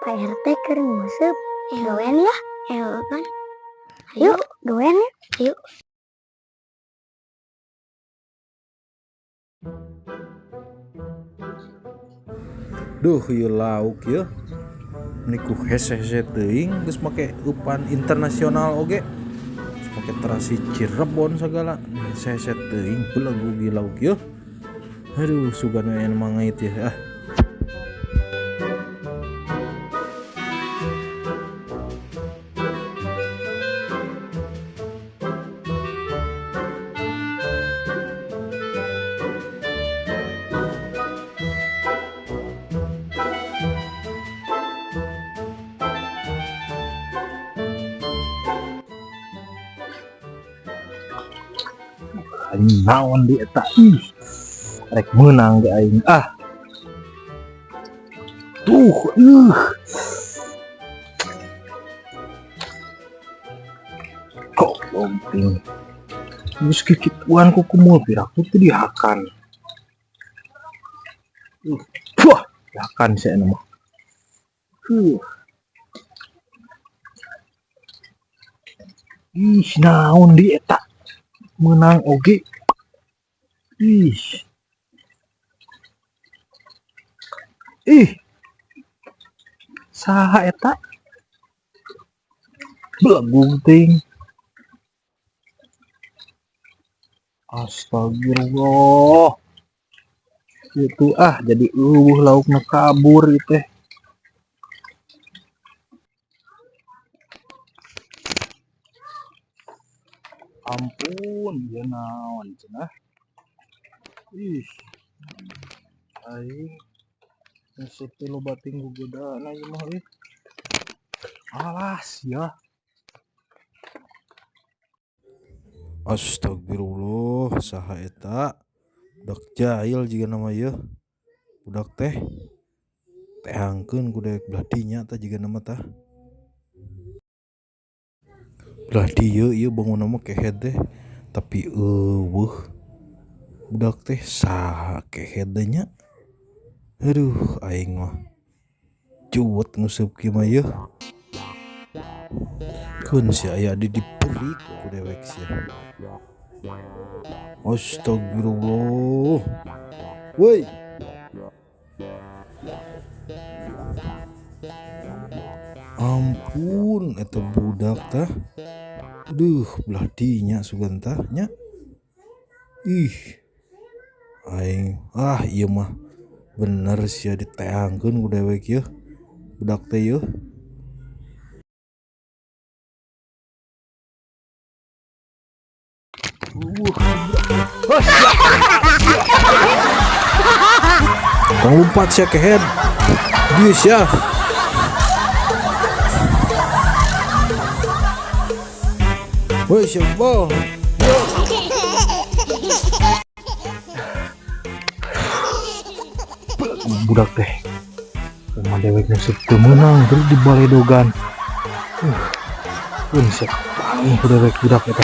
Pak RT keur nguseup. Gawean ya? Kan. Ayo, gawean ya. Ayo. Duh, ieu lauk yeuh. Ini ku hese-hese teuing geus make umpan internasional oge. Geus make terasi Cirebon segala. Hese-hese teuing, belegug ieu lauk yeuh. Aduh, sugan we aya nu mangait yeuh ah. Anjing, naon di eta? Ih, rek meunang ge aing ah. Tuh, kok lomping geus kikituan ku kumul piraku teu dihakan. Wah, dihakan sia mah. Ih, naon di eta? Menang oge. Ih, ih, saha eta? Belegug teuing. Astagfirullah, itu ah, jadi euweuh laukna, kabur ieu teh. Ampun, ieu naon cenah? Ih, aing nguseup teh loba teuing gogodana ieu mah euy. Alas ya. Astagfirullah, saha eta? Budak jahil jigana mah yeuh. Budak teh teangkeun ku dewek belah dinya tah jigana mah tah. Belah dieu ieu bangunna mah kehed teh, tapi euweuh budak teh, saha kehed teh nya? Aduh, aing mah cuet nguseup kieu mah yeuh. Keun sia, aya di diperik ku dewek sia. Astagfirullah. Woi. Ampun, eta budak tah. Aduh, belah dinya sugan tah nya. Ih. Aing ah, ieu mah bener sia, diteangkeun ku dewek yeuh. Budak teh yeuh. Tong lompat sia, kehed. Dieu sia. Woi, siapa? Budak teh. Kumaha dewek nguseup teu meunang terus dibaledogan. Pun sia, panggih ku dewek budak eta.